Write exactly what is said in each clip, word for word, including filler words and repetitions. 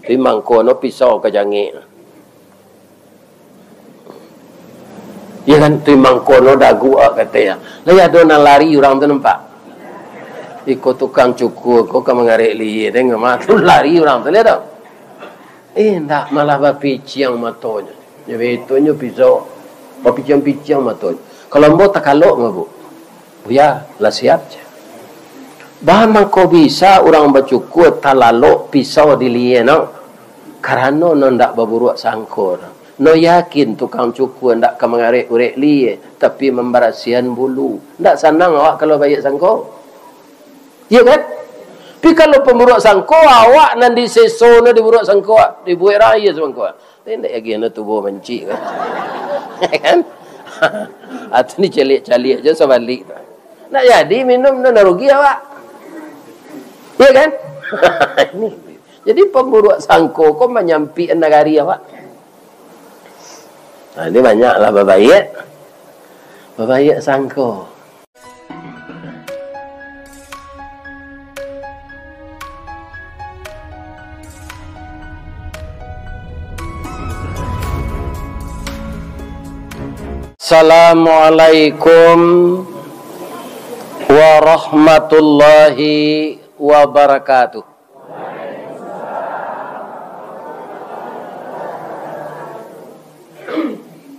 Tapi mangko no pisau ka jangek. Iyo kan, tu mangko no dagu awak katonyo. Lai ado nan lari urang tu nampak? Iko tukang cukur ko ka mangarek lihia, tengok mah tu lari urang tu, lai ado? Eh, ndak, malah bapiciang matonyo. Nyo betonyo pisau, bapiciang-piciang matonyo. Kalau ambo takalok mah, Bu. Buya, lah siap, ceh. Baa mangko bisa urang bacukur talalok pisau di lihia no? Karano no ndak baburuak sangko. No yakin tukang cukur ndak ka mangarek-urek lihia, tapi mambarasiahan bulu. Ndak sanang awak kalau baiak sangko. Iyo kan? Tapi kalau pamburuak sangko, awak nan diseso no diburuak sangko, dibuek raya sangko. Tapi ndak yakin no tubuah mancik kan? Kan? Atau ni caliak-caliak je sabalik tu. Nak jadi minum tu, nak rugi awak. Iya kan? Ini. Jadi pamburuak sangko ko manyampik nagari awak. Nah, ini banyaklah babaiak. Babaiak sangko. Assalamualaikum warahmatullahi wabarakatuh.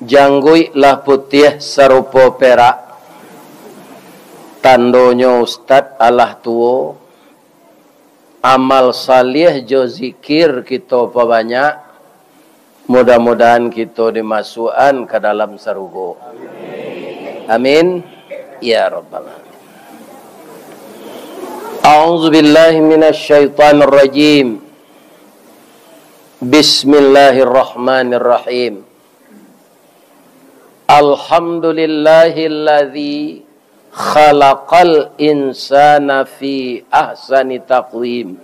Jangguik lah putiah sarupo perak, tandonyo ustad alah tuo. Amal saleh jo zikir kito pabanyak, mudah-mudahan kito dimasuakan ka dalam sarugo. Amin. Ya Rabbal Alamin. A'udzubillahi minasyaitonirrajim. Bismillahirrahmanirrahim. Alhamdulillahilladzi khalaqal insana fi ahsani taqwim.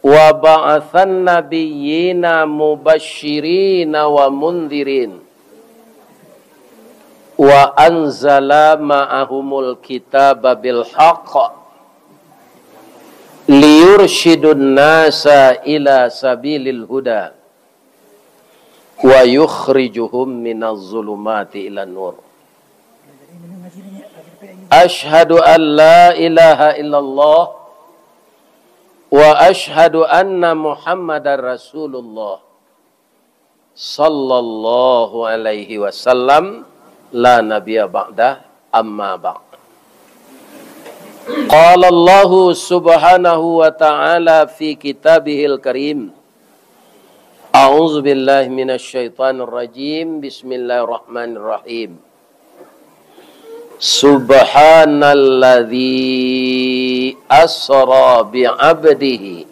Wa ba'atsan nabiyyina mubasyirina wa mundzirin. Wa anzala ma'ahumul kitaba bil haqq. Liyursyidun nasa ila sabilil huda. Wa yukhrijuhum minaz zulumati ilan nur. Asyhadu an la ilaha illallah wa asyhadu anna Muhammadar Rasulullah sallallahu alaihi wasallam, la nabiyya ba'dah, amma ba'd. Qala Allahu subhanahu wa ta'ala fi kitabihil karim. A'udzubillahi minasyaitonirrajim. Bismillahirrahmanirrahim. Subhanalladzi asra bi'abdihi.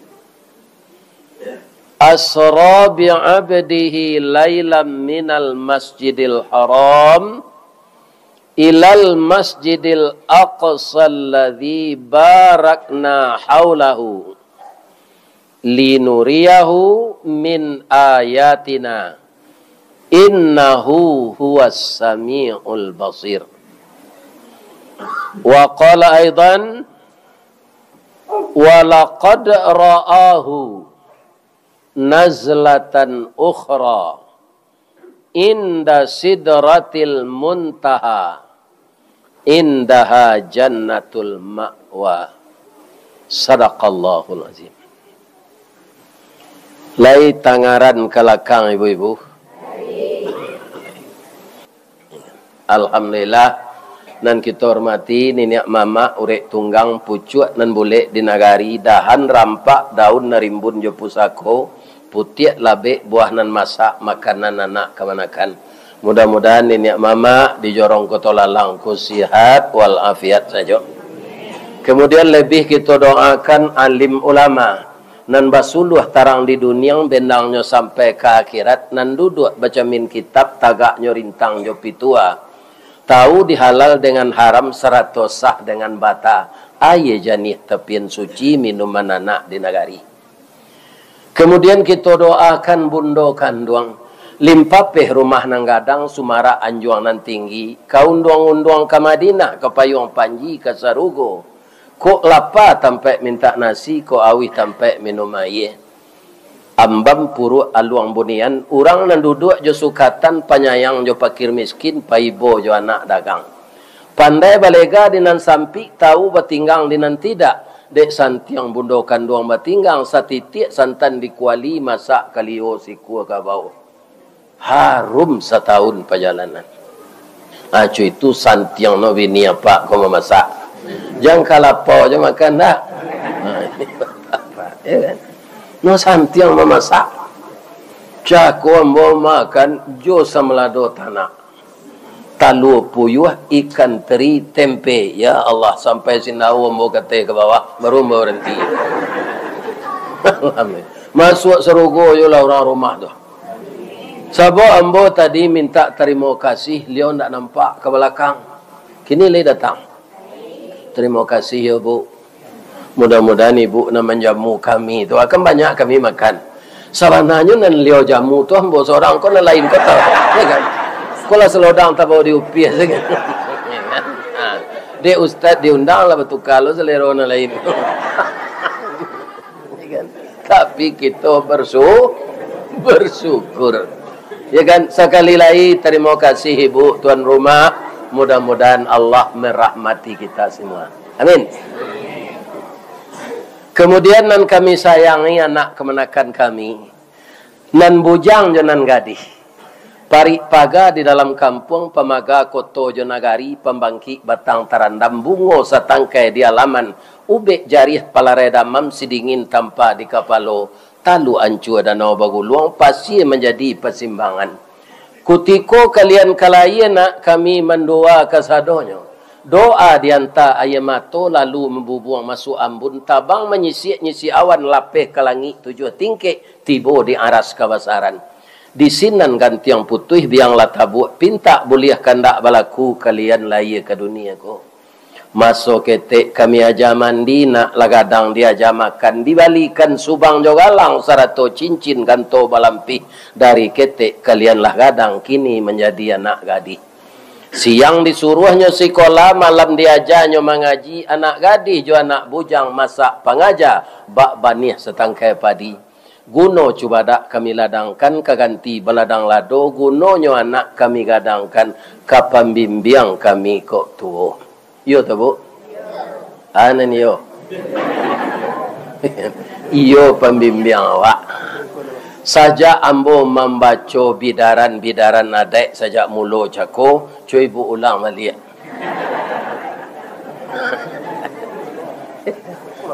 Asra bi'abdihi lailam minal masjidil haram ilal masjidil aqsa alladzi barakna haulahu linuriyahu min ayatina, innahu huwas samiul basir. Wa qala aidan, wa laqad ra'ahu nazlatan ukhra inda sidratil muntaha, indaha jannatul ma'wa. Sadaqallahul azim. Lai tangaran ka lakang, ibu-ibu? Alhamdulillah, nan kito hormati niniak mamak, urek tunggang, pucuak nan bulek di nagari, dahan rampak, daun nan rimbun jo pusako, putiak labek, buah nan masak, makanan anak kamanakan. Mudah-mudahan niniak mamak di jorong Koto Lalang ko sihat wal afiat sajo. Kemudian lebih kito doakan alim ulama, nan basuluah tarang di dunia, bendangnyo sampai ka akhirat, nan duduak bacamin kitab, tagaknyo rintang jo pitua, tahu di halal dengan haram, sarato sah dengan bata, aia janih tapian suci, minuman anak di nagari. Kemudian kito doakan bundo kanduang, limpapeh rumah nan gadang, sumarak anjuang nan tinggi, ka unduang-unduang ka Madinah, ka payuang panji ka sarugo, Kok lapa tampek mintak nasi, kok auih tampek minum aia. Ambam puruak aluang bunian, urang nan duduak jo sukatan, panyayang jo pakir miskin, paibo jo anak dagang. Pandai balega di nan sampik, tau batinggang di nan tidak. Dek santiang bundo kanduang batinggang, satitiak santan di kuali, masak kalio sikua kabau. Harum satahun pajalanan. Acu itu santiang no bini apak ko mamasak. Jan kalapau jo makan dak. Ya kan? No santiang mamasak. Cako ambo makan jo samalado tanak. Talua puyuah, ikan teri, tempe. Ya Allah, sampai sindau ambo kateh ka bawah, baru ambo baranti. Masuak sarugo yo lah urang rumah tu. Sabab ambo tadi mintak tarimo kasih, liau ndak nampak ka balakang. Kini lai datang. Tarimo kasih yo, Bu. Mudah-mudahan ibu nan manjamu kami tu, akan banyak kami makan. Sabananyo nan liau jamu tu ambo sorang, ko nan lain ko tau. Ya kan? Ko lah salodang tabao di upih sajo. Ya kan? Ha. Dek ustaz diundang lah batuka lo salero nan lain. Ya kan? Tapi kito bersu-, bersyukur. Ya kan? Sakali lai, tarimo kasih ibu tuan rumah. Mudah-mudahan Allah merahmati kita semua. Amin. Kemudian, nan kami sayangi, anak kamanakan kami, nan bujang jo nan gadih. Parik paga di dalam kampuang, pamaga koto jo nagari, pambangkik batang tarandam, bungo satangkai di alaman, ubek jariah palarai damam, sidingin tampa di kapalo, talua ancua danau baguluang, pasia manjadi pasimbangan. Kutiko kalian ka layie nak, kami mandoa kasadonyo. Doa dianta aia mato, lalu mambubuang masuak ambun, tabang manyisiak-nyisiak awan, lapeh ka langik tujuah tingkek, tibo di aras kabasaran. Di sinan gantiang putuih, biang lah tabuak, pintak buliah kandak balaku, kalian layie ka dunia ko. Maso ketek kami aja mandi, nak lah gadang diaja makan, dibalikan subang jo galang, sarato cincin ganto balampih, dari ketek kalian lah gadang, kini manjadi anak gadih. Siang disuruahnyo sikola, malam diajanyo mangaji, anak gadih jo anak bujang masak pangaja, bak baniah satangkai padi. Guno cubadak kami ladangkan, ka ganti baladang lado, gunonyo anak kami gadangkan, ka pambimbiang kami kok tuo. Iyo tu, Bu? Anan iyo. Iyo pambimbiang awak. Sajak ambo mambaco bidaran-bidaran adaik sajak mulo cako, cubo ibu ulang baliak.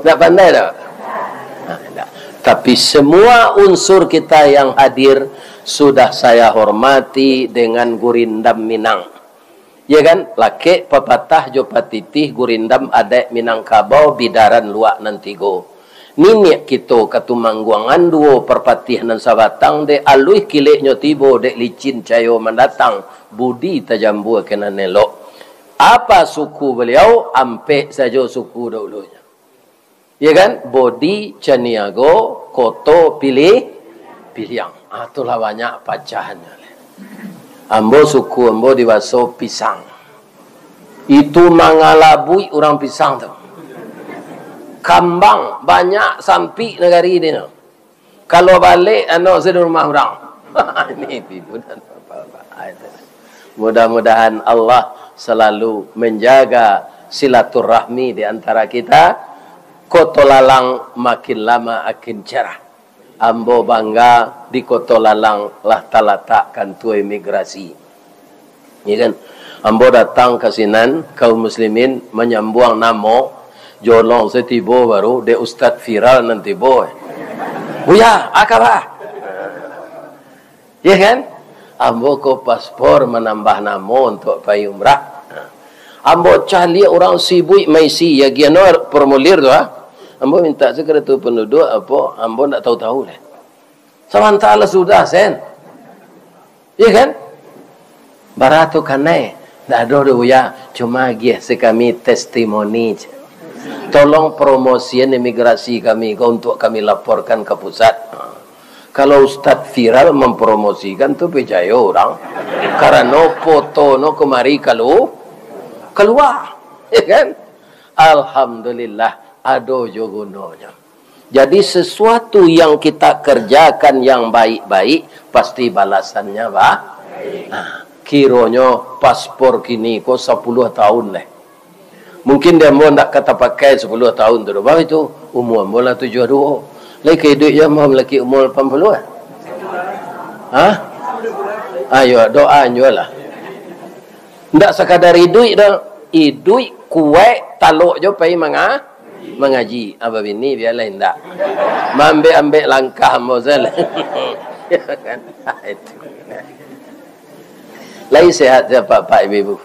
Ndak pandai dah. Nah, ndak. Tapi semua unsur kita yang hadir sudah saya hormati dengan gurindam Minang. Ya kan? Lakek papatah jo patitih, gurindam adaik Minangkabau, bidaran luak nan tigo. Niniak kito Katumangguangan, duo parpatiah nan sabatang, dek aluih kileknyo tibo, dek licin cayo mandatang, budi tajambua ka nan elok. Apa suku baliau? Ampek sajo suku dahulunyo. Ya kan? Bodi, Caniago, Koto, Pilih, Piliang. Ah, tu lah banyak pacahannyo. Ambo suku ambo di baso Pisang. Itu mangalabuik urang Pisang tu. Kambang, banyak sampik nagari di no. Kalau balek, ano, sudah rumah urang. Ini tipu dan apa-apa. Ah, itu. Mudah-mudahan Allah selalu menjaga silaturahmi di antara kita. Koto Lalang makin lama makin cerah. Ambo bangga di Koto Lalang lah talatak kantua imigrasi. Ya kan? Ambo datang ka sinan, kaum muslimin manyambuang namo, jolong se tibo baru, dek ustaz viral nan tibo. Buya, aka bah? Ya kan? Ambo ko paspor manambah namo untuak pai umrah. Ambo caliak urang sibuik maisi, ya giano formulir tu, ah. Ambo minta se kartu penduduk, apo, ambo ndak tahu-tahu deh. Samantara lah sudah, sen. Ya kan? Bara tu kanai? Ndak ado doh, Buya. Cuma agiah se kami testimoni. Tolong promosian imigrasi kami ko untuak kami laporkan ka pusat. Ha. Kalau ustaz viral mempromosikan tu, picayo urang. Karano foto no kemari kalu-, kalua. Ya kan? Alhamdulillah, ado jo gunonyo. Jadi, sesuatu yang kita kerjakan yang baik-baik, pasti balasannyo ba-, nah, kironyo paspor kini ko sapuluah tahun leh. Mungkin di ambo ndak ka tapakai sapuluah tahun tu doh, bah itu, umua ambo lah tujuah duo. Lai ka iduik jo ambo malaki umua lapan puluah? Hah? Ayo, doa juo lah. Ndak sakadar iduik doh, iduik kuaik talok jo pai manga-, mangaji. Abah bini bialah indak. Maambek-ambek langkah ambo salah. Ya kan? Itu. Lai sehat sia, Pak, Pak, Ibu-ibu?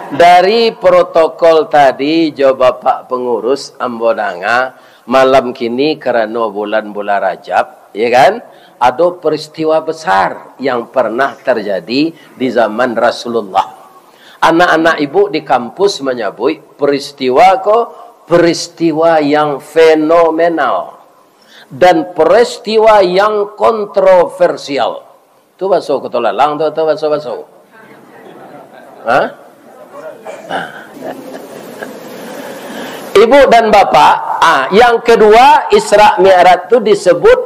Dari protokol tadi jo Bapak Pengurus, ambo danga, malam kini karano bulan-bulan Rajab, ya kan, ado peristiwa besar yang pernah terjadi di zaman Rasulullah. Anak-anak ibu di kampus manyabuik peristiwa ko peristiwa yang fenomenal dan peristiwa yang kontroversial. Tu baso Kota Lalang tu atau baso-baso? Ha? Ha. Ibu dan Bapak, ah, yang kedua, Isra Mi'raj tu disebut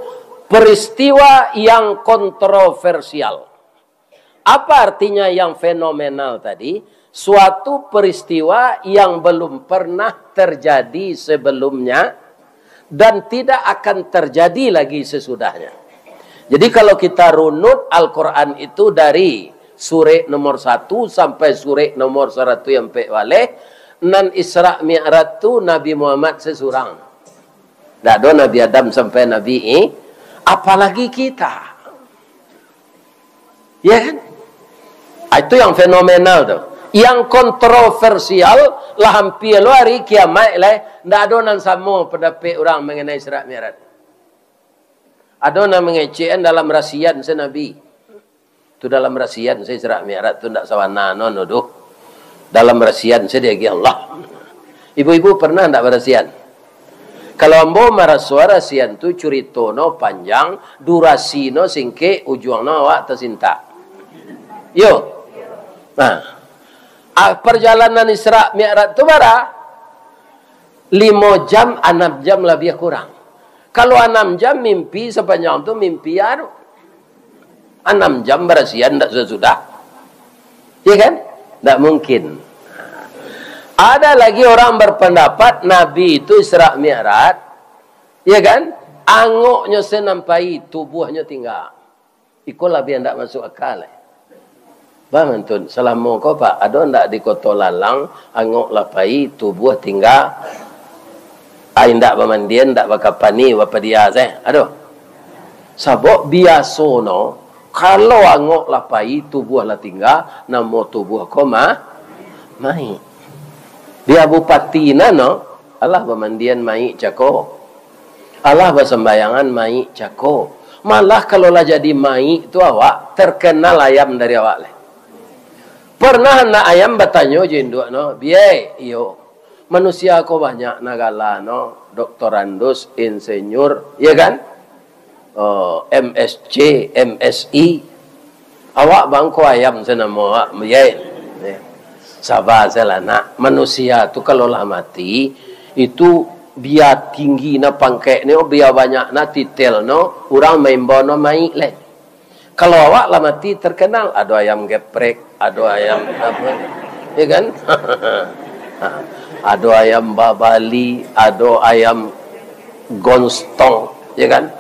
peristiwa yang kontroversial. Apa artinya yang fenomenal tadi? Suatu peristiwa yang belum pernah terjadi sebelumnya dan tidak akan terjadi lagi sesudahnya. Jadi, kalau kita runut Al-Quran itu dari surek nomor satu sampai surek nomor saratuih ampek baleh, nan Isra Mi'raj tu Nabi Muhammad sesurang. Ndak ado Nabi Adam sampai Nabi I-, apalagi kita. Ya kan? Ah, itu yang fenomenal tu. Yang kontroversial, lah hampia lo hari kiamaik lai, ndak ado nan samo pandapek urang mangenai Isra Mi'raj. Ado nan mangecekan dalam rasian se Nabi. Tu dalam rasian se Isra Mi'raj tu ndak sabana no, no doh. Dalam rasian se diagiah Allah. Ibu-ibu pernah ndak barasian? Kalau ambo maraso rasian tu curito no panjang, durasi no singkek, ujuang no awak tasintak. Yo. Nah, ah, perjalanan Isra Mi'raj tu bara? Limo jam, anam jam labiah kurang. Kalau anam jam mimpi sapanjang tu, mimpi anu. Anam jam barasian ndak sudah-sudah. Ya kan? Ndak mungkin. Ada lagi orang berpendapat Nabi itu Isra Mi'raj, ya kan? Angoknyo se nan pai, tubuahnyo tingga. Iko labiah ndak masuk akal, eh. Bah mantun, salamo ko, Pak, ado ndak di Koto Lalang, angok lah pai, tubuah tingga, ai ndak bamandian, ndak bakapani, bapadia se? Ado? Sabab biaso no, kalau angok lah pai, tubuah lah tingga, namo tubuah ko ma-, mayik. Bia bupati nan no, alah bamandian mayik cako. Alah basambahyangan mayik cako. Malah kalau lah jadi mayik tu awak, terkenal ayam dari awak lai. Pernah anak ayam batanyo jo induak no, "Biai, iyo, manusia ko banyak na gala no, doktorandus, insinyur, ya kan? Oh, M S C, M S I. Awak bangko ayam se namo awak, Biai." Ya. Saba sajolah, nak. Manusia tu kalau lah mati, itu bia tinggi na pangkeknyo, bia banyak na titelnyo, urang maimbau no mayik lai. Kalau awak lah mati, terkenal, ado ayam geprek, ado ayam apa, ya kan? Ado ayam babali, ado ayam gonstong, ya kan?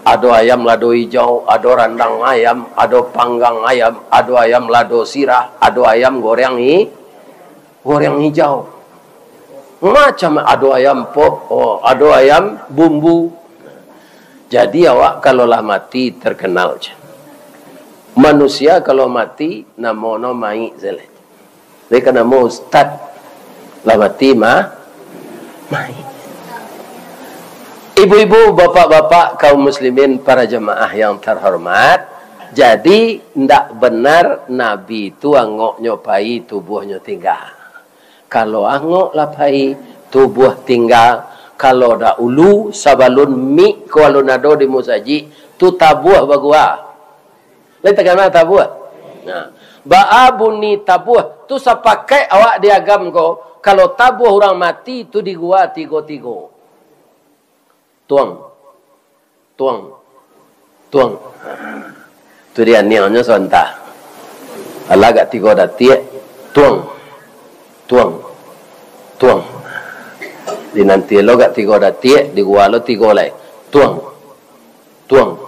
Ado ayam lado ijau, ado randang ayam, ado panggang ayam, ado ayam lado sirah, ado ayam goreng i-, goreng ijau. Macam ado ayam pop, oh, ado ayam bumbu. Jadi awak kalau lah mati terkenal je. Manusia kalau mati, namo no mayik sajolah. Jadi kan namo ustad, lah mati mah, mayik. Ibu-ibu, bapak-bapak, kaum muslimin, para jamaah yang terhormat, jadi ndak benar Nabi tu angoknyo pai, tubuahnyo tingga. Kalau angok lah pai, tubuah tingga. Kalau dahulu, sabalun mik ko alun ado di musajik, tu tabuah bagua. Lai takana tabuah? Nah, baa bunyi tabuah? Tu sapakaik awak di Agam ko, Kalau tabuah urang mati, tu digua tigo-tigo. Tuang. Tuang. Tuang. Tu dianiangnyo sabanta. Alah agak tigo datiak. Tuang. Tuang. Tuang. Dinanti lo agak tigo datiak, digua lo tigo lai. Tuang. Tuang.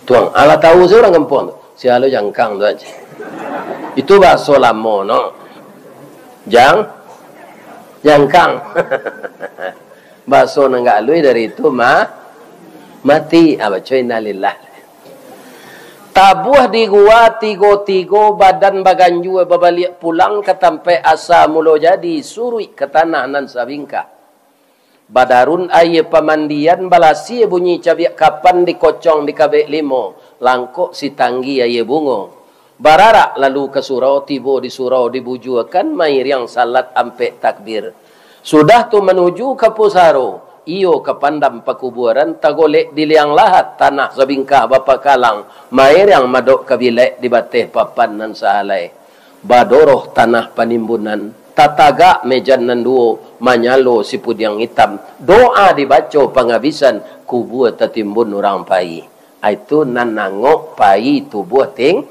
Tuang. Alah tahu se urang kampuang tu. Sia lo jangkang tu aja. Itu bahaso lamo no. Jang. Jangkang. Bahaso nan agak aluih dari itu ma-, mati. Ah, baco innalillah. Tabuah digua tigo-tigo, badan baganjua babaliak pulang ka tampaik asa mulo jadi, suruik ka tanah nan sabingkah. Badarun aia pamandian, balasia bunyi cabiak kapan, dikocong dikabek limo, langkok sitanggi aia bungo. Bararak lalu ka surau, tibo di surau dibujuakan, mairiang salat ampek takbir. Sudah tu manuju ka pusaro, iyo ka pandam pakubuaran, tagolek di liang lahat, tanah sabingkah bapakalang, mairiang madok ka bilek di bateh papan nan sahalai. Badoroh tanah panimbunan, tatagak mejan nan duo, manyalo sipudiang itam, doa dibaco pangabisan, kubua tatimbun urang pai. Itu nan nangok pai tubuah ting-,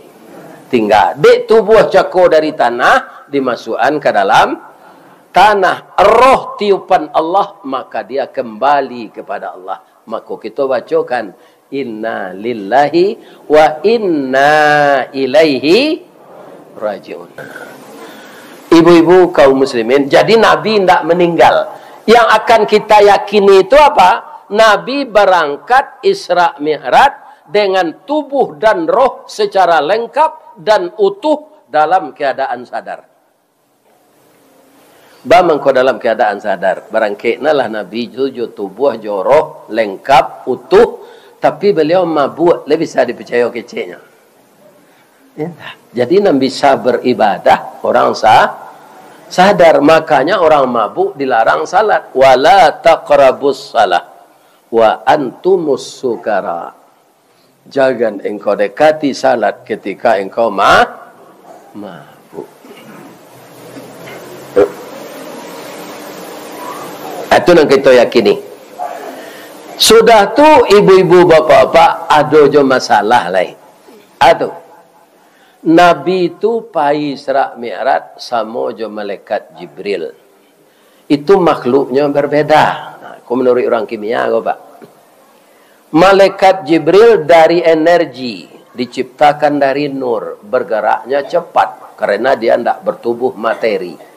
tingga. Dek tubuah cako dari tanah, dimasuakan ka dalam tanah. Roh tiupan Allah, maka dia kembali kepada Allah. Mako kito bacokan, "Inna lillahi wa inna ilaihi raji'un." Ibu-ibu kaum muslimin, jadi Nabi ndak meninggal. Yang akan kita yakini itu apa? Nabi berangkat Isra Mi'raj dengan tubuh dan roh secara lengkap dan utuh dalam keadaan sadar. Ba mangko dalam keadaan sadar. Barangkek nalah Nabi tu jo tubuah, jo roh, lengkap, utuh, tapi beliau mabuk, lai bisa dipicayo keceknyo. Indak. Jadi, nan bisa beribadah, orang sa-, sadar. Makanya, orang mabuk dilarang salat. "Wala taqrabus salah wa antumus sukara." Jangan engkau dekati salat ketika engkau ma-, mabuk. Itu nan kito yakini. Sudah tu, ibu-ibu, bapak-bapak, ado jo masalah lai. Ado. Nabi tu pai Isra Mi'raj samo jo malaikat Jibril. Itu makhluknyo berbeda. Nah, ko manuruik urang kimia ko, Pak. Malaikat Jibril dari energi, diciptakan dari nur, bergeraknya cepat karena dia ndak bertubuh materi.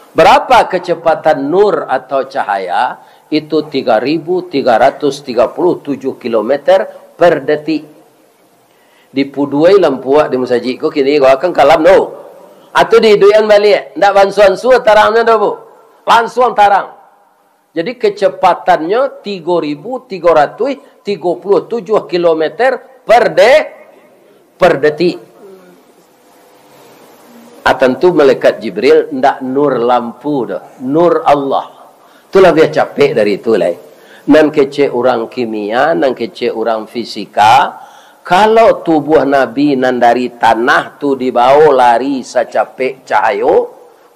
Berapa kecepatan nur atau cahaya? Itu tiga ribu tiga ratus tiga puluh tujuh kilometer per detik. Dipuduai lampu awak di musajik ko, kini ko akan kalam no. Atau diiduikan baliak, ndak bansuan-suan tarangnyo doh, Bu. Langsuang tarang. Jadi, kecepatannya tigo ribu tigo ratus tigo puluh tujuh kilometer per de-, per detik. Ah, tantu malaikat Jibril ndak nur lampu doh, nur Allah. Tu labiah capek dari itu lai. Nan kecek urang kimia, nan kecek urang fisika, kalau tubuah Nabi nan dari tanah tu dibawo lari sacapek cahayo,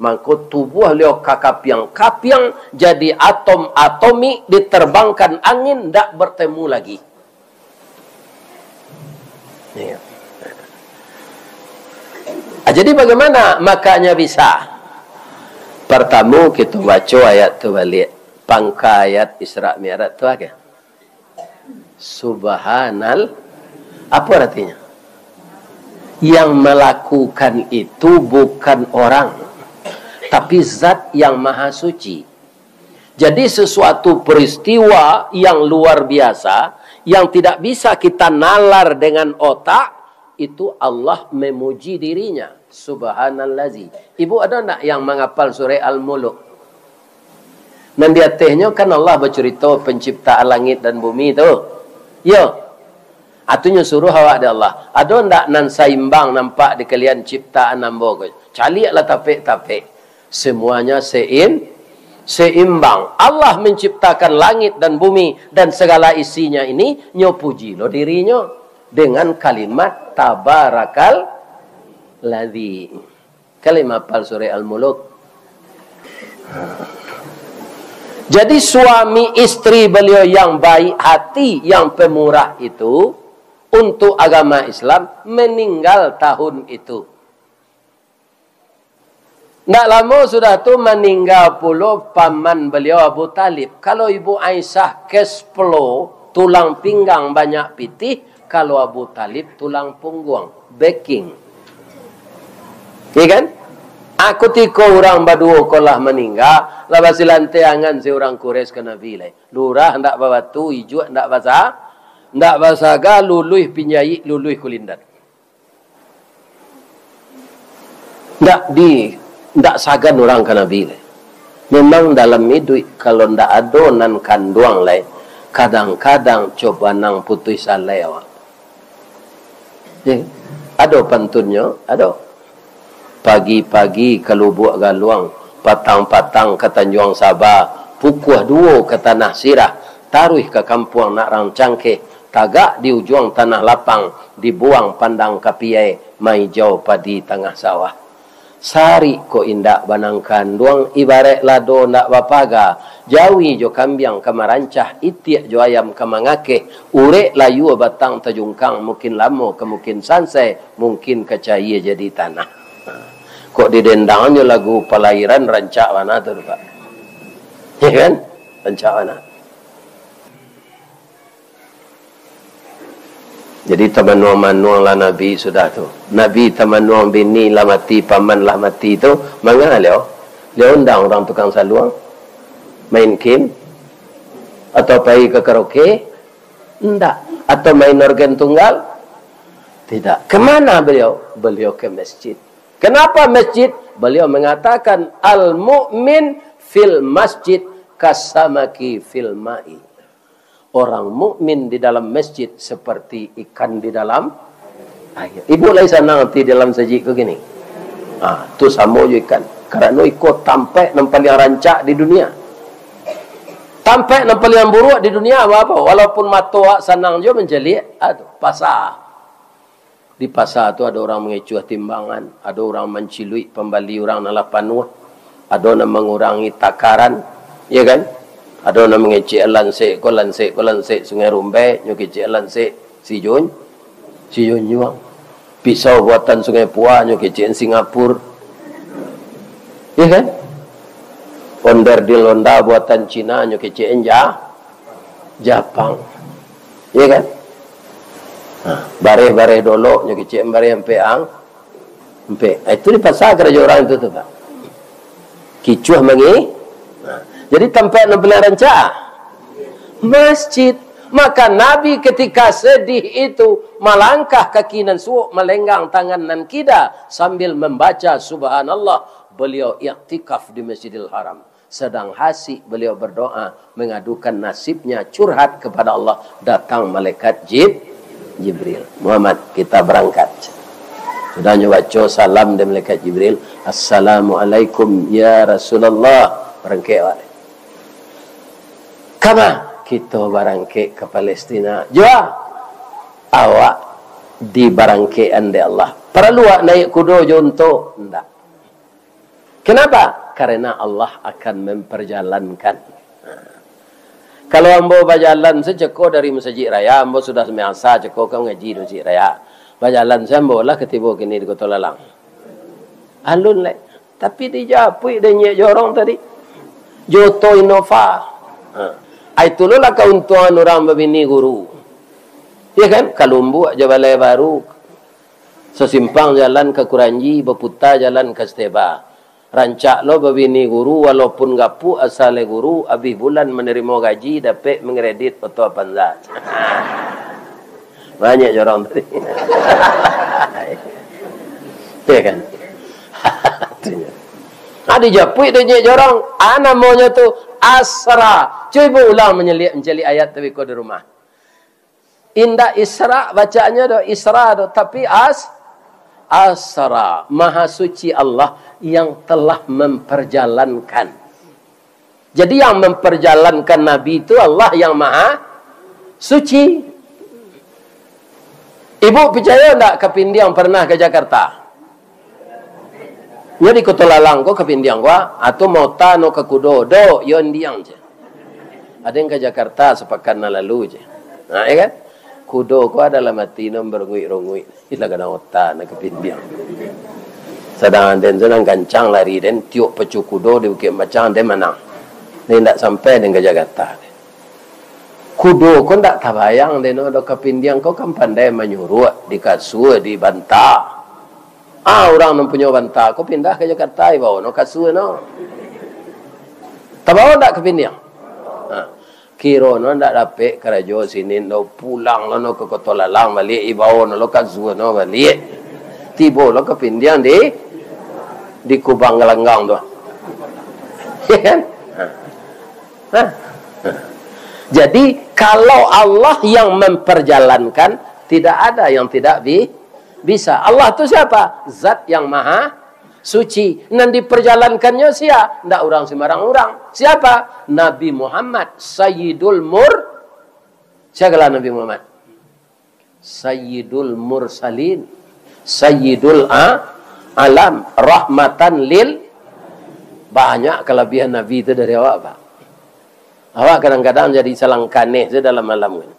mangko tubuah liau kakapiang-kapiang, jadi atom-atomik, diterbangkan angin, ndak bertemu lagi. Iya. Ah, jadi bagaimana makanya bisa? Pertama, kita baca ayat tu balik. Pangka ayat Isra Mi'raj tu aja. Subhanal, apa artinya? Yang melakukan itu bukan orang, tapi Zat yang Maha Suci. Jadi, sesuatu peristiwa yang luar biasa, yang tidak bisa kita nalar dengan otak, itu Allah memuji dirinya. Subhanallazi. Ibu ada ndak yang menghafal surah Al-Muluk? Nan di atehnyo kan Allah bacurito penciptaan langit dan bumi tu. Yo. Atunyo suruh awak dek Allah. Ado ndak nan saimbang nampak di kalian ciptaan ambo ko? Caliaklah tapek-tapek. Semuanya seim-, seimbang. Allah menciptakan langit dan bumi dan segala isinya ini, nyo puji lo dirinyo dengan kalimat Tabarakal ladzi. Kalimat hafal surah Al-Muluk. Jadi, suami istri beliau yang baik hati, yang pemurah itu, untuk agama Islam, meninggal tahun itu. Ndak lamo sudah tu, maningga pulo paman beliau Abu Thalib. Kalau Ibu Aisyah cash flow, tulang pinggang banyak pitih, kalau Abu Thalib tulang pungguang, backing. Iya kan? Ah, kutiko urang baduo ko lah maningga, lah basilantiangan si urang Quraisy ka Nabi lai. Lurah ndak babatu, ijuak ndak basa-, ndak basaga, luluih pinjaik, luluih kulindan. Ndak di, ndak sagan urang ka Nabi lai. Memang dalam iduik, kalau ndak ado nan kanduang lai, kadang-kadang coba nang putuih salai awak. Ya, ado pantunnyo, ado. Pagi-pagi ka Lubuak Galuang, patang-patang ka Tanjuang Saba, pukua duo ka Tanah Sirah, taruih ka kampuang Nak Rang Cangkeh, tagak di ujuang Tanah Lapang, dibuang pandang ka Piai, maijau padi tangah sawah. Sarik kok indak banang kanduang, ibaraik lado ndak bapaga, jawi jo kambiang ka marancah, itiak jo ayam ka mangakeh, urek layua batang tajungkang, mungkin lamo ka mungkin sansai, mungkin ka caia jadi tanah. Kok didendangannyo lagu palairan, rancak bana tu, Pak. Ya kan? Rancak bana. Jadi, tamanuang-manuanglah Nabi sudah tu. Nabi tamanuang bini lah mati, paman lah mati tu, manga liau? Liau undang urang tukang saluang? Main kim? Atau pai ka karaoke? Ndak. Atau main organ tunggal? Tidak. Kemana beliau? Beliau ke masjid. Kenapa masjid? Beliau mengatakan, "Al-mu'min fil masjid kasamaki fil ma'i." Orang mukmin di dalam masjid seperti ikan di dalam air. Ibu lai sanang ati di dalam sajik ko kini? Ah, tu samo jo ikan. Karano iko tampek nan paliang rancak di dunia. Tampek nan paliang buruak di dunia apo? Walaupun mato awak sanang jo mancaliak, ah, tu, pasa. Di pasa tu ado urang mangecuah timbangan, ado urang manciluik pambali urang nan lah panuah, ado nan mangurangi takaran, ya kan? Ado nan mangecek lansek ko, lansek ko, lansek Sungai Rumbai, nyo kecek lansek Sijun-, Sijunjuang. Pisau buatan Sungai Pua, nyo kecek Singapura. Ya kan? Onderdil Honda buatan Cina, nyo kecek Ja-, Japang. Ya kan? Nah, bareh-bareh dolok, nyo kecek bareh ampek ang-, ampek. Ah, itu di pasa karajo urang itu tu, Pak. Kicuah mangi-, nah, jadi tampek nan paliang rancak? Masjid. Maka Nabi ketika sedih itu, malangkah kaki nan suok, malenggang tangan nan kida, sambil membaca Subhanallah, beliau iktikaf di Masjidil Haram. Sedang hasik beliau berdoa, mengadukan nasibnya, curhat kepada Allah, datang malaikat Jib-, Jibril. "Muhammad, kita berangkat." Sudah nyo baco salam dari malaikat Jibril, "Assalamualaikum ya Rasulullah." Barangkek awak. "Kama?" "Kito barangkek ka Palestina." "Jua?" "Awak dibarangkekan dek Allah." "Paralu awak naiak kudo jo unto?" "Ndak." "Kenapa?" "Karena Allah akan memperjalankan." Nah. Kalau ambo bajalan sacako dari Masajik Raya, ambo sudah sumbayang asa, cako ka mangaji di Masajik Raya. Bajalan se ambo lah ka tibo kini di Koto Lalang. Alun lai. Tapi dijapuik dek inyiak jorong tadi. Jo oto Innova. Ha. Ai, tu lo lah kauntuangan urang babini guru. Ya kan? Ka Lumbuk jo Balai Baru. Sasimpang jalan ka Kuranji, baputa jalan ka Steba. Rancak lo babini guru, walaupun gapuak asa lai guru, abih bulan manarimo gaji, dapek mangkredit oto Avanza. Banyak jorong tadi. Ya kan? Itunya. Ah, dijapuik dek inyiak jorong. Ah, namonyo tu asra. Cubo ulang manyaliak, mancaliak ayat tadi ko di rumah. Indak Isra bacaannyo doh, Isra doh, tapi as-, Asra, Maha Suci Allah yang telah memperjalankan. Jadi, yang memperjalankan Nabi itu Allah yang Maha Suci. Ibu picayo ndak Kapindiang pernah ke Jakarta? Nyo di Koto Lalang ko ka Pindiang ko, ah, atau maota no ka kudo, do, yo Indiang je. Ado nan ka Jakarta sapakan nan lalu je. Nah, ya kan? Kudo ko adalah mati no berunguik-runguik. Ilah gadang ota no ka Pindiang. Sadang den tu nan gancang lari den, tiok pacu kudo di Bukik Macang, den manang. Den indak sampai den ka Jakarta. Kudo ko ndak tabayang den no, do ka Pindiang ko kan pandai manyuruak, dikasua, dibanta. Ah, urang nan punyo banta ko pindah ka Jakarta, ibao no kasua no. Tabao ndak ka Pindiang? Ha. Kiro no ndak dapek karajo sinin do, pulang lo no ka Koto Lalang baliak, ibao no lo kasua no baliak. Tibo lo ka Pindiang di, di Kubang Galanggang tu. Ya kan? Ha. Ha. Jadi, kalau Allah yang memperjalankan, tidak ada yang tidak bi-, bisa. Allah tu siapa? Zat yang maha suci. Nan diperjalankannyo sia? Ndak urang sembarang urang. Siapa? Nabi Muhammad, Sayyidul Mur-, sia gelar Nabi Muhammad? Sayyidul Mursalin, Sayyidul A-, Alam, rahmatan lil, banyak kelebihan Nabi tu dari awak, Pak. Awak kadang-kadang jadi salang kaneh saja dalam alam kan.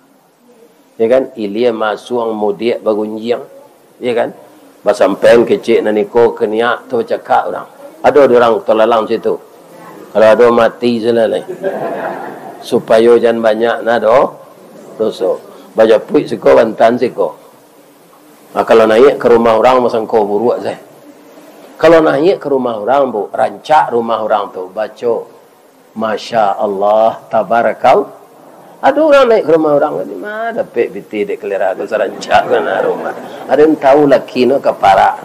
Ya kan? Ilia masuang mudiak bagunjiang. Ya kan? Basampaian kecek nan iko kaniak tu bacakak urang. Ado di urang Koto Lalang situ. Kalau ado mati salah lai. Supayo jan banyak nah do-, doso. Bajapuik siko, bantan siko. Ah, kalau naiak ka rumah urang, basangko buruak sajo. Kalau naiak ka rumah urang, Bu, rancak rumah urang tu, baco, "Masya Allah, tabarakal." Ado urang naiak ka rumah urang, "Di ma dapek pitih dek kalera ko sarancak ko nah rumah? Ado nan tahu laki no ka parak.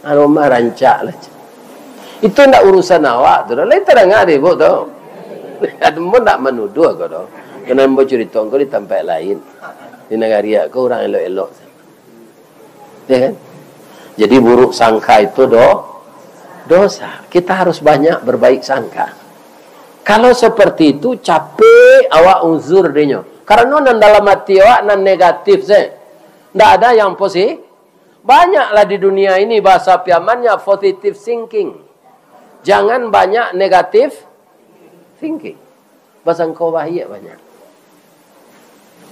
Ah, rumah rancak lah." Itu ndak urusan awak tu doh. Lain tadanga dek Ibu tu. Ado pun ndak manuduah ko doh. Karano ambo curito ko di tampek lain. Di nagari ko urang elok-elok. Ya kan? Jadi, buruk sangka itu do-, dosa. Kita harus banyak berbaik sangka. Kalau seperti itu, capek awak uzur dinyo. Karano nan dalam ati awak nan negatif sajo. Ndak ada yang posi-, banyaklah di dunia ini bahasa Piamannyo positive thinking. Jangan banyak negative thinking. Basangko baiak banyak.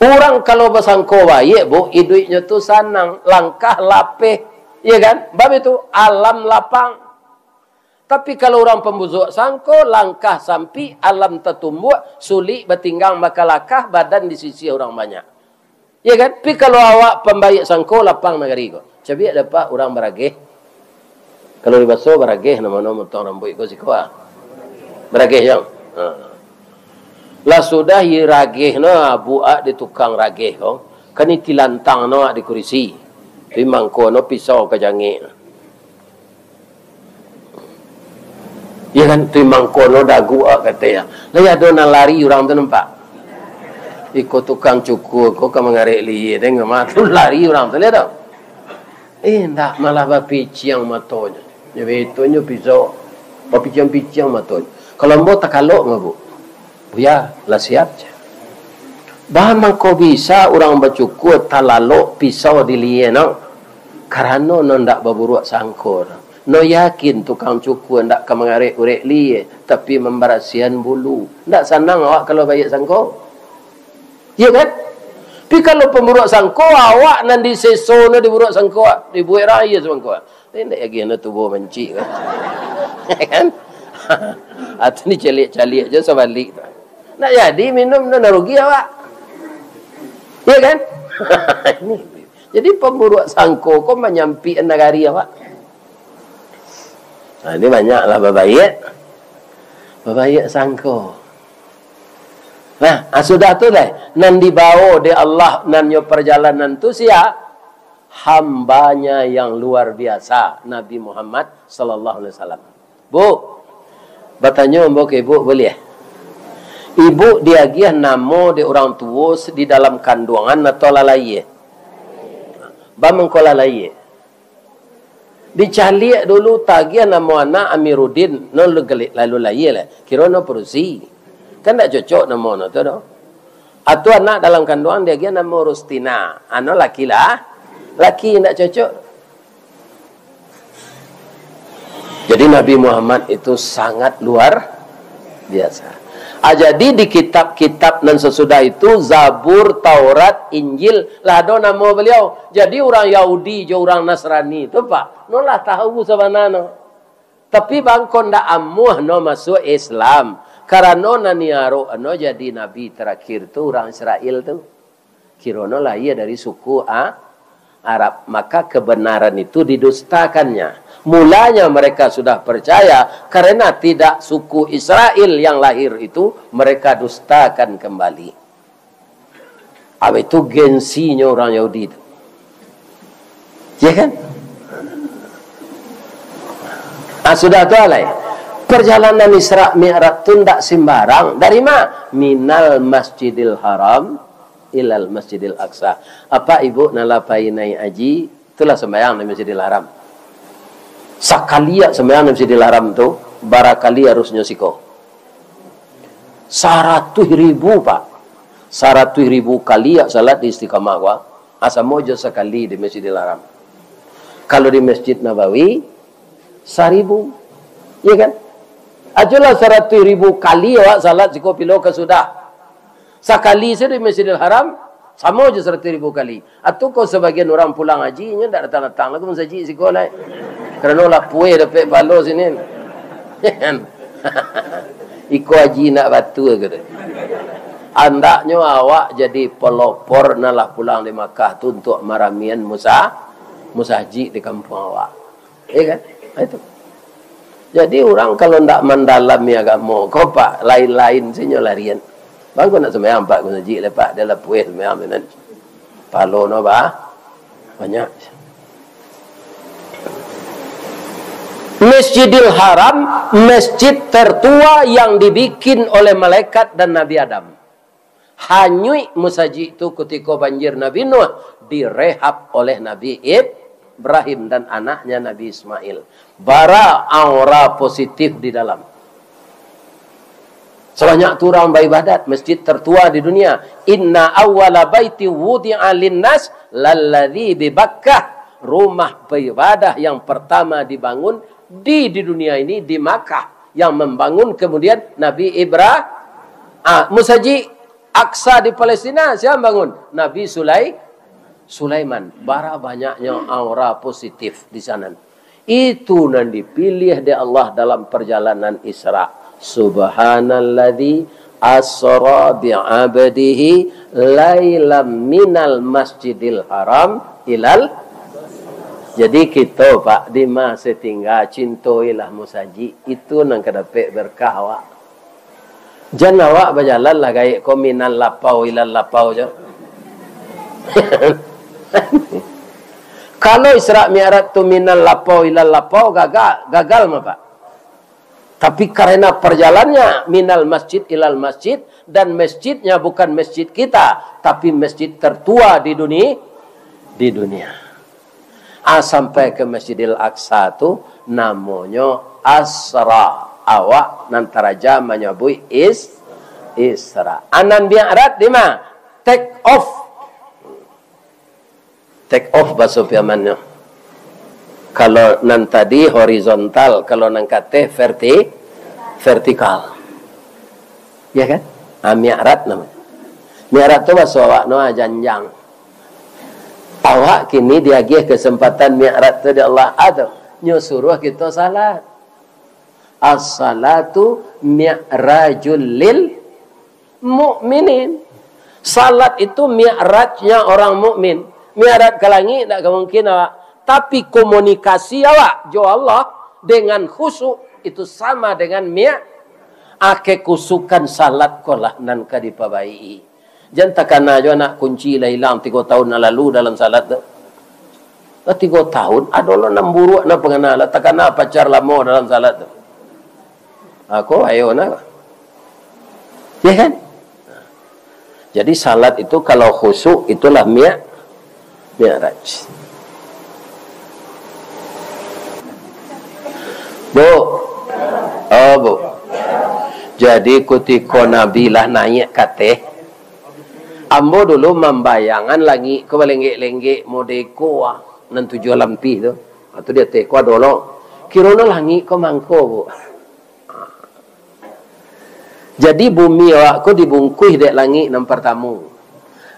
Urang kalau basangko baiak, Bu, iduiknyo tu sanang, langkah lapeh, iya kan? Bab itu, alam lapang. Tapi kalau urang pambusuak sangko, langkah sampik, alam tatumbuak, sulik batinggang bakalakah, badan disisiah urang banyak. Iya kan? Tapi kalau awak pambaiak sangko, lapang nagari ko. Cabiak dapek urang barageh. Kalau di baso barageh, namo-namo motong rambuik ko siko, ah. Barageh, yo. Ha. Lah sudah i rageh no, buak di tukang rageh ko. Kan i tilantang no di kurisi. Di mangko no pisau ka jangek. Iya kan, tu mangko no dagu, ah, katonyo. Lai ado nan lari urang tu nampak? Iko tukang cukur ko ka mangarek lihia, deng mah tu lari urang tu, liek tu. Eh, ndak, malah bapiciang matonyo. Nyo betonyo pisau, bapiciang-piciang matonyo. Kalau ambo takalok mah, Bu. Buya, lah siap je. Bah mangko bisa urang bacukur talalok pisau di lihia no? Karano no ndak baburuak sangko no. No yakin tukang cukur ndak ka mangarek-urek lihia, tapi mambarasiahan bulu. Ndak sanang awak kalau baiak sangko. Iya kan? Tapi kalau pamburuak sangko, awak nan diseso no diburuak sangko, dibuek raia sangko. Tapi ndak yakin no tubuah mancik kan? Kan? Atau dicaliak-caliak je sabalik tu. Nak jadi minum tu, nak rugi awak. Iya kan? Ini. Jadi pamburuak sangko ko manyampik nagari awak. Nah, ini banyaklah babaiak. Babaiak sangko. Nah, ah, sudah tu deh, nan dibawa dek Allah, nan nyo parjalanan tu sia? Hambanya yang luar biasa, Nabi Muhammad sallallahu alaihi wasallam. Bu, batanyo ambo ka ibu, buliah? Ibu diagiah namo dek urang tuo di dalam kanduangan atau lah layie? Ba mangko lah layie. Dicaliak dulu, tagiah namo anak Amiruddin, no lalu layie lah. Kiro no padusi. Kan ndak cocok namo no tu doh. Atau anak dalam kanduangan diagiah namo Rustina. Ano laki lah. Laki ndak cocok. Jadi Nabi Muhammad itu sangat luar biasa. Ah, jadi di kitab-kitab nan sasudah itu, Zabur, Taurat, Injil, lah ado namo baliau. Jadi urang Yahudi jo urang Nasrani tu, Pak, no lah tahu sabananyo. Tapi bangko ndak amuah no masuak Islam, karano nan diarok no jadi nabi terakhir tu urang Israel tu. Kirono lahia dari suku A-, Arab, maka kebenaran itu didustakannya. Mulanya mereka sudah percaya, karena tidak suku Israel yang lahir itu, mereka dustakan kembali. Apa itu gengsinyo orang Yahudi itu? Ya kan? Ah, sudah tu alai. Perjalanan Isra Mi'raj tu ndak sembarang. Dari ma? Minal Masjidil Haram ilal Masjidil Aqsa. Apa ibu nan lah pai naik haji, itulah sembahyang di Masjidil Haram. Sakali awak sembahyang di Masjidil Haram tu, bara kali harusnyo siko? Saratuih ribu, Pak. Saratuih ribu kali awak salat di Istiqamah ko, ah, samo jo sakali di Masjidil Haram. Kalau di Masjid Nabawi, saribu. Ya kan? Ajolah saratuih ribu kali awak salat siko pilo ka sudah. Sakali sajo di Masjidil Haram, samo jo saratuih ribu kali. Atau kok sabagian urang pulang haji, inyo ndak datang-datang lai ka masajik siko lai. Karano lah pueh dapek pahalo siko. Iko haji ndak batua ko tu. Andaknyo awak jadi pelopor nan lah pulang di Makkah tu untuak maramian musa-, musajik di kampuang awak. Ya kan? Nah, itu. Jadi, urang kalau ndak mandalami agamo ko, Pak, lain-lain sajo larian. Bangko nak sumbayang, Pak, ka masajik lai, Pak, dek lah pueh sumbayang tu nan. Pahalo no, Pak, banyak. Masjidil Haram, masjid tertua yang dibikin oleh malaikat dan Nabi Adam. Hanyuik musajik tu kutiko banjir Nabi Nuh, direhab oleh Nabi Ibrahim dan anaknya Nabi Ismail. Bara aura positif di dalam. Sabanyak tu urang baibadat, masjid tertua di dunia. Inna awwala baiti wudi'a linnas lalladzi bi Bakkah. Rumah beribadah yang pertama dibangun di, di dunia ini, di Makkah. Yang membangun kemudian Nabi Ibrahim. Ah, Masjid Aqsa di Palestina, siapa bangun? Nabi Sulai-, Sulaiman. Bara banyaknyo aura positif di sana. Itu nan dipilih dek Allah dalam perjalanan Isra. Subhanalladzi asra bi'abdihi lailam minal masjidil haram ilal. Jadi kito, Pak, di ma se tingga, cintoilah musajik. Itu nan ka dapek berkah awak. Jan awak bajalan lah gaek ko minal lapau ilal lapau jo. Kalau Isra Mi'raj tu minal lapau ilal lapau, gagal, gagal mah, Pak. Tapi karena perjalanannya minal masjid ilal masjid, dan masjidnya bukan masjid kita, tapi masjid tertua di duni-, di dunia. Ah, sampai ke Masjidil Aqsa tu namonyo Asra. Awak nan taraja manyabuik is-, Isra. Anan Mi'raj di ma? Take off. Take off baso Piamannyo. Kalau nan tadi horizontal, kalau nan kateh verti-, vertikal. Ya kan? Ah, Mi'raj namonyo. Mi'raj tu baso awak no, ah, janjang. Awak kini diagiah kesempatan Mi'raj tu dek Allah, ah, tu. Nyo suruah kito salat. As-salatu mi'rajul lil mu'minin. Salat itu mi'rajnya orang mukmin. Mi'raj ka langik ndak ka mungkin awak. Tapi komunikasi awak jo Allah dengan khusyuk itu sama dengan mi-, ah, kekhusyukan salat ko lah nan ka dipabaiki. Jan takana jo anak kunci lah ilang tigo tahun nan lalu dalam salat tu. Lah tigo tahun, ado lo nan buruak nan pangana, lah takana pacar lamo dalam salat tu. Ha, ko ayo na. Ya kan? Jadi salat itu kalau khusyuk, itulah mi-, mi'raj. Bu. Oh, Bu. Jadi kutiko Nabi lah naiak kateh, ambo dulu mambayangan langik ko balenggek-lenggek modeko ah, nan tujuah lampih tu. Ha, tu di ateh ko ado lo. Kironyo langik ko mangko, Bu. Jadi bumi awak ko dibungkuih dek langik nan partamo.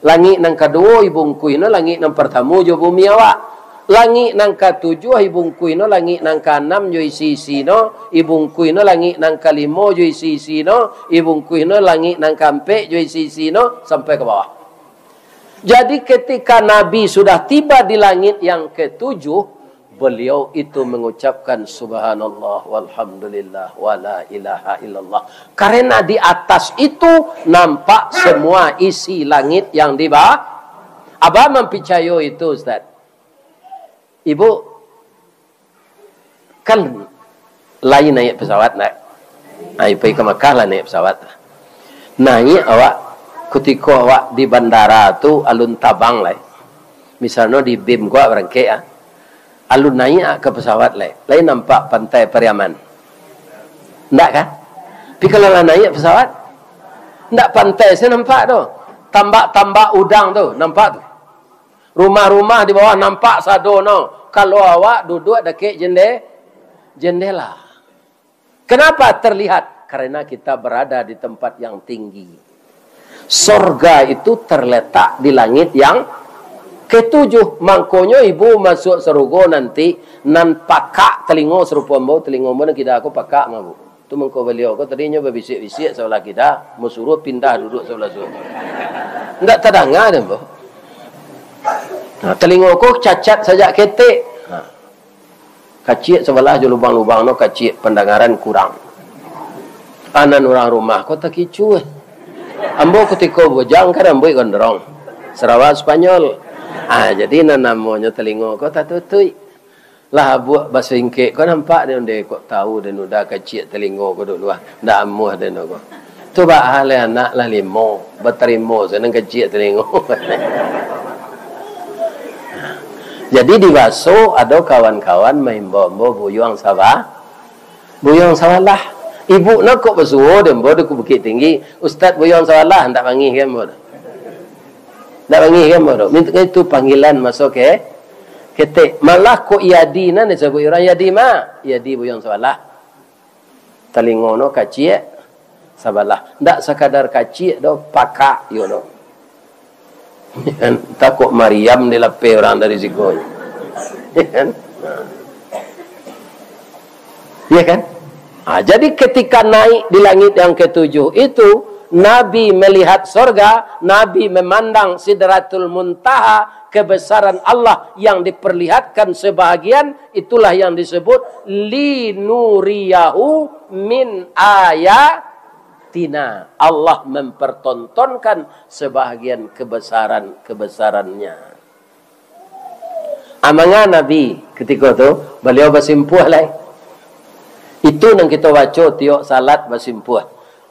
Langik nan kaduo ibungkuihnyo langik nan partamo jo bumi awak. Langik nan katujuah ibungkuihnyo langik nan kaanam jo isi-isinyo, ibungkuihnyo langik nan kalimo jo isi-isinyo, ibungkuihnyo langik nan kaampek jo isi-isinyo, sampai ka bawah. Jadi, ketika Nabi sudah tiba di langit yang ketujuh, beliau itu mengucapkan, "Subhanallah, walhamdulillah, wala ilaha illallah." Karena di atas itu nampak semua isi langit yang di bawah. Abah mempercayai itu, Ustaz. Ibu, kan lai naiak pesawat, ndak? Ai, pai ka Makkah lah naiak pesawat. Naiak awak, kutiko awak di bandara tu alun tabang lai. Misalnyo di BIM ko awak barangkek, ah. Alun naiak ka pesawat lai. Lai nampak Pantai Pariaman? Ndak, kan? Tapi kalau lah naiak pesawat, ndak pantai se nampak tu. Tambak-tambak udang tu, nampak tu. Rumah-rumah di bawah nampak sadonyo, kalau awak duduak dakek jende-, jendela. Kenapa terlihat? Karena kita berada di tempat yang tinggi. Sorga itu terletak di langit yang ketujuh. Mangkonyo ibu masuak sarugo nanti, nan pakak talingo sarupo ambo, talingo ambo nan kida ko pakak mah, Bu. Tu mangko baliau ko tadinyo babisiak-bisiak sabalah kida, masuruah pindah duduak sabalah suok. Ndak tadanga dek ambo. Nah, talingo ko cacat sajak ketek. Nah. Kaciak sabalah jo lubang-lubang no, kaciak, pandangaran kurang. Anan urang rumah ko takicuah. Ambo kutiko bujang kan rambuik gondrong, sarawa Spanyol. Ah, jadi nan namonyo talingo ko tatutuik. Lah abuak basingkek ko nampak den, onde kok tau den udah kaciak talingo ko dulu ah. Ndak amuah den ko. Tu baa lai anak lah limo, batarimo se nan kaciak talingo. Jadi di Baso ado kawan-kawan maimbau ambo buyuang saba-, buyuang sabalah. Ibu no kok basuo den ambo di Bukittinggi, "Ustaz buyuang sabalah," ndak bangih kan ambo tu. Ndak bangih kan ambo tu. Minta itu panggilan maso ke, ketek. Malah kok yadi nan disabuik urang yadi ma, yadi buyuang sabalah. Talingo no kaciak sabalah. Ndak sakadar kaciak doh, pakak yo no. Kan? Takok mariam dilapeh urang dari siko. Kan? Nah. Ya kan? Ah, jadi ketika naik di langit yang ketujuh itu, Nabi melihat sorga, Nabi memandang Sidratul Muntaha, kebesaran Allah yang diperlihatkan sebahagian, itulah yang disebut linuriyahu min ayatina. Allah mempertontonkan sebahagian kebesaran-kebesarannya. Amanga Nabi kutiko tu, baliau basimpuah lai. Itu nan kito baco tiok salat basimpuah.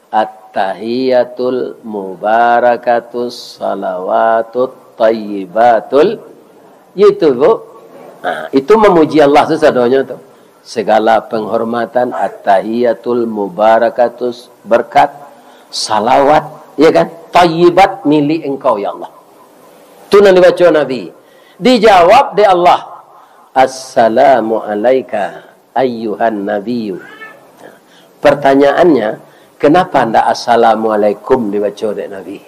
At-tahiyatul mubarakatus salawatut thayyibatul. Itu, Bu. Nah, itu mamuji Allah sasadonyo tu. Segala penghormatan, at-tahiyatul mubarakatus, berkat, salawat, ya kan? Thayyibat milik Engkau, ya Allah. Tu nan dibaco Nabi. Dijawab dek Allah, "Assalamu alaika ayyuhan nabiyyu." Pertanyaannya, kenapa ndak "Assalamualaikum" dibaco dek Nabi?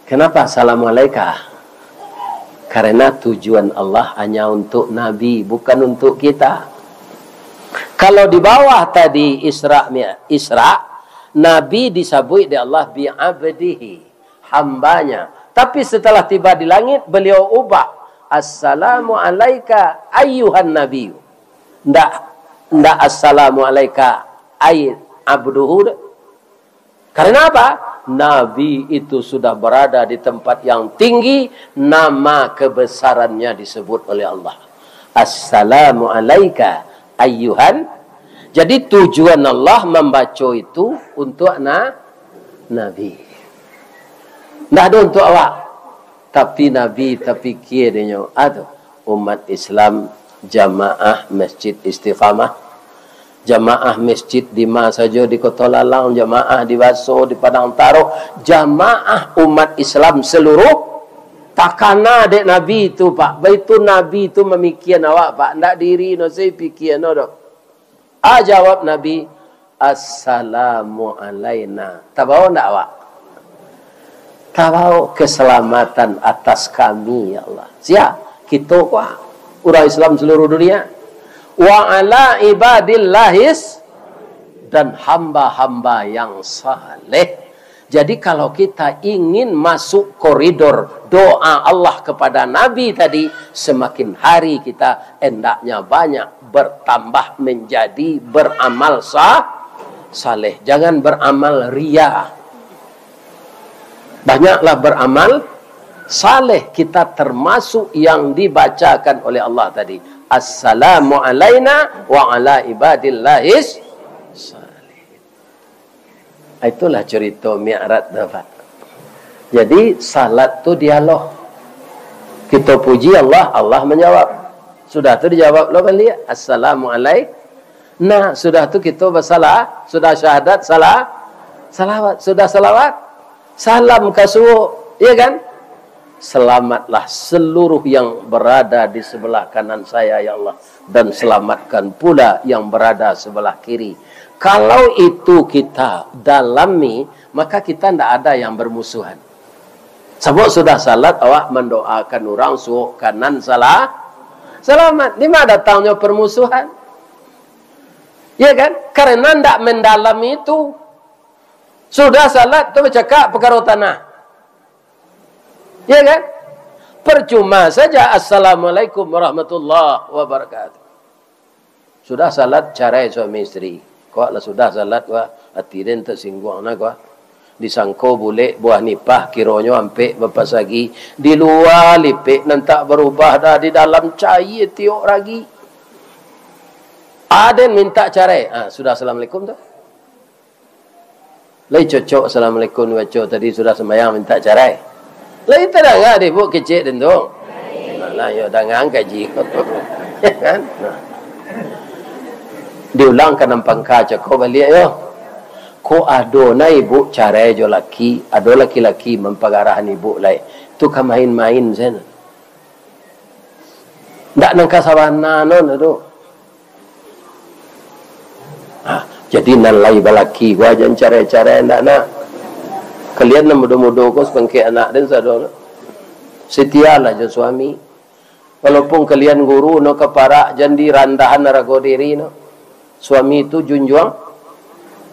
Kenapa "Assalamualaika"? Karena tujuan Allah hanya untuk Nabi, bukan untuk kita. Kalau di bawah tadi Isra, Mi-, Isra, Nabi disabuik dek Allah bi abdihi, hambanya. Tapi setelah tiba di langit, beliau ubah, "Assalamu alaika ayyuhan nabi." Ndak, ndak "Assalamu alaika ay abduhu." Karena apa? Nabi itu sudah berada di tempat yang tinggi, nama kebesarannya disebut oleh Allah. "Assalamu alaika ayyuhan." Jadi tujuan Allah mambaco itu untuk na-, Nabi. Ndak ado untuk awak. Tapi Nabi tapikia dinyo, ah tu, umat Islam, jamaah Masjid Istiqamah, jamaah masjid di ma sajo, di Koto Lalang, jamaah di Baso, di Padang Tarok, jamaah umat Islam seluruh Takana dek Nabi tu, Pak. Baitu Nabi tu mamikian awak, Pak. Ndak diri no se pikian no doh. A jawab Nabi, "Assalamu alaina." Tabao ndak awak? Tabao keselamatan atas kami, ya Allah. Sia? Kito ko, urang Islam seluruh dunia. "Wa ala ibadillahis," dan hamba-hamba yang saleh. Jadi, kalau kita ingin masuk koridor doa Allah kepada Nabi tadi, semakin hari kita hendaknya banyak bertambah menjadi beramal sa-, saleh. Jangan beramal ria. Banyaklah beramal saleh. Kita termasuk yang dibacakan oleh Allah tadi. "Assalamu alaina wa ala ibadillahis saleh." Itulah cerita Mi'raj tu, Pak. Jadi, salat tu dialog. Kita puji Allah, Allah menjawab. Sudah tu dijawab lo balik, "Assalamu alaik." Nah, sudah tu kita basalah, sudah syahadat, salah, salawat. Sudah salawat, salam ka suok, ya kan? "Selamatlah seluruh yang berada di sebelah kanan saya, ya Allah, dan selamatkan pula yang berada sebelah kiri." Kalau itu kita dalami, maka kita ndak ada yang bermusuhan. Sabab sudah salat, awak mandoakan urang suok kanan salah, salamat. Di ma datangnyo permusuhan? Ya kan? Karena ndak mendalami itu. Sudah salat tu bacakak pakaro tanah. Ya kan? Percuma saja, "Assalamualaikum warahmatullahi wabarakatuh." Sudah salat, carai suami isteri. Kok lah sudah salat, wah, ati den tersinggung nah, kok. Disangko bulek buah nipah, kironyo ampek bapasagi. Di lua lipek nan tak barubah dah, di dalam caia tiok ragi. Aden minta carai. Ah, sudah assalamualaikum tu. Lai cocok assalamualaikum dibaco tadi sudah sembahyang minta carai? Lai tadanga dek ibuk kecek den tu? Malah yo dangang kaji. Ya kan? Nah. Diulang ka nan pangka cako baliak yo. Ko ado na ibuk carai jo laki, ado laki-laki mampagarahan ibuk lai. Tu ka main-main sajo. Ndak nan ka sabana no, ndak tu. Ha, jadi nan lai balaki ko jan carai-carai ndak nak. Kalian nan mudo-mudo ko sapangkek anak den sado no. Setialah jo suami. Walaupun kalian guru no ka parak, jan dirandahan arago diri no. Suami tu junjuang,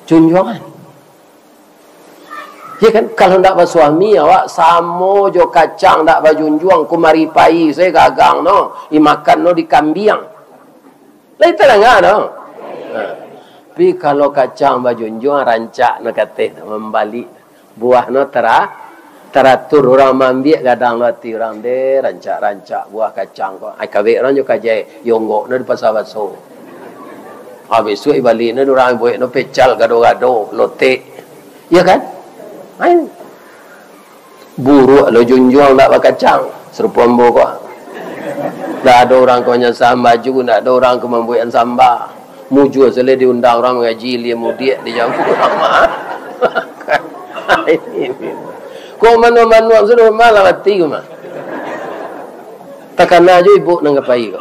junjuangan. Ya kan? Kalau ndak basuami, awak samo jo kacang ndak bajunjuang, kumari pai se gagang no, dimakan no di kambiang. Lai tadanga no. Nah. Tapi kalau kacang bajunjuang, rancak no kateh tu, mambalik. Buah no tara-, taratur, urang maambiak gadang lo ati urang deh, rancak-rancak buah kacang ko. Ai, kawek urang jo kajai, yonggok no di pasa baso. Ha, bisuak balik no, urang buek no pecal gado-gado, lotek. Ya kan? Ai. Buruak lo junjuang ndak bakacang, sarupo ambo ko. Ndak ado urang ko manyasahan baju, ndak ado urang ko mambuekan samba. Mujua sajo diundang urang mangaji, ilia mudiak di jamu urang mah. Ko manuang-manuang sudah malam ati ko mah. Takana jo ibuk nan ka pai ko.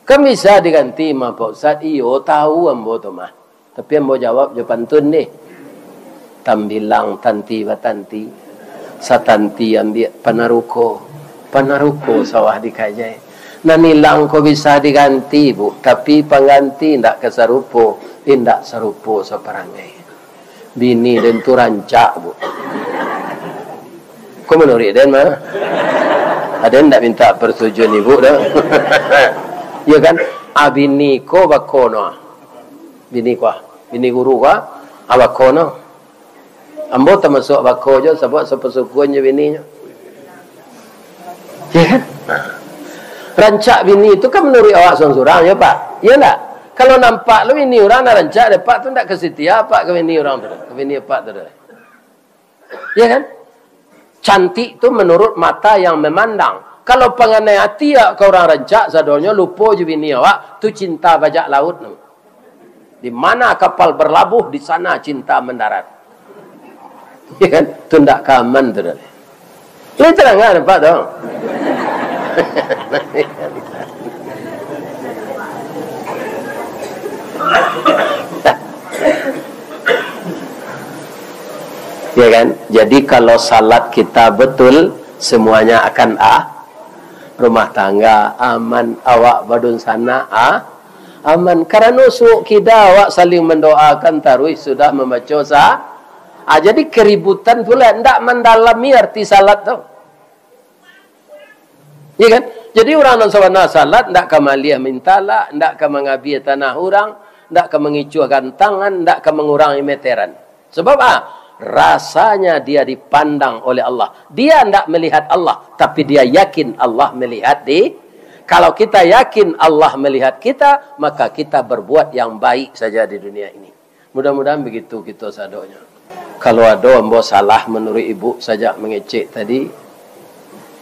Kan bisa diganti mah, Pak Ustaz? Iyo, tahu ambo tu mah. Tapi ambo jawab jo pantun deh. Tambilang tanti batanti, satanti ambiak panaruko, panaruko sawah dikajai. Nan ilang ko bisa diganti, Bu, tapi pangganti indak ka sarupo, indak sarupo saparangai. Bini den tu rancak, Bu. Ko manuruik den mah? Aden ndak minta persetujuan ibu doh. Ya kan? Ah, bini ko bako no. Bini ko, ah. Bini guru ko, ah. Ah, bako no. Ambo tamasuak bako jo, sabab sapasukuan jo bininyo. Ya kan? Rancak bini tu kan manuruik awak surang-surang, ya, Pak? Ya ndak? Kalau nampak lo bini urang nan rancak dek Pak tu, ndak ka setia Pak ka bini urang tu, ka bini Pak tu. Ya kan? Cantik tu menurut mata yang memandang. Kalau panganai ati awak ka urang rancak, sadonyo lupo jo bini awak, tu cinta bajak laut namo. Di mana kapal berlabuh, di sana cinta mendarat. Ya kan? Tu ndak ka aman tu doh. Itu lah nggak nampak tu. Ya kan? Jadi kalau salat kita betul, semuanya akan ah, rumah tangga aman, awak badunsanak ah, aman. Karano suok kida awak saling mendoakan taruih sudah mambaco sa-, ah, jadi keributan tu lah ndak mandalami arti salat tu. Iya kan? Jadi urang nan sabana salat ndak ka maliah mintalak, ndak ka mangabia tanah urang, ndak ka mangicuah gantangan, ndak ka mangurangi meteran. Sebab ah, rasanya dia dipandang oleh Allah. Dia ndak melihat Allah, tapi dia yakin Allah melihat di. Kalau kita yakin Allah melihat kita, maka kita berbuat yang baik saja di dunia ini. Mudah-mudahan begitu kita sadonyo. Kalau ado ambo salah manuruik ibu sajak mangecek tadi,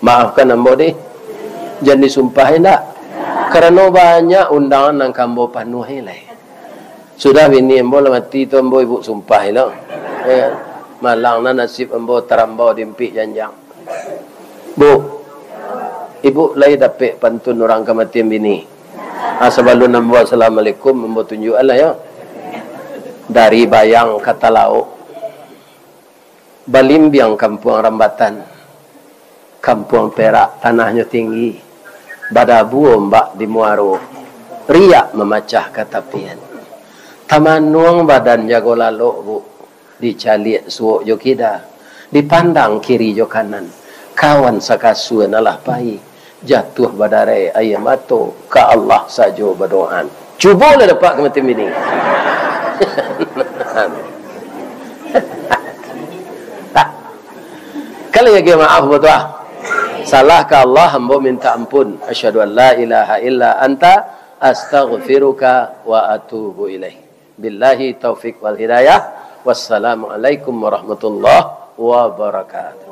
maafkan ambo deh. Jan disumpahi ndak? Karano banyak undangan nan ka ambo panuahi lai. Sudah bini ambo lah mati tu ambo ibu sumpahi lo. Ya. Malang lah nasib ambo tarambau di ampik janjang. Bu, ibu lai dapek pantun urang kamatian bini? Ah, sabalun ambo assalamualaikum, ambo tunjuakan lah yo. Dari Bayang ka Talaok, balimbiang kampuang rambatan, kampuang perak tanahnyo tinggi, badabu ombak di muaro, riak mamacah ka tapian. Tamanuang badan jago lalok, Bu. Dicaliak suok jo kida, dipandang kiri jo kanan, kawan sakasua nan lah pai, jatuah badarai aia mato, ka Allah sajo badoa. Cubolah dapek kamatian bini. Kalau ya, maaf, ambo tu ah. Salah ka Allah, ambo minta ampun. Asyhadu an la ilaha illa anta, astaghfiruka wa atubu ilaik. Billahi taufik wal hidayah. Wassalamualaikum warahmatullahi wabarakatuh.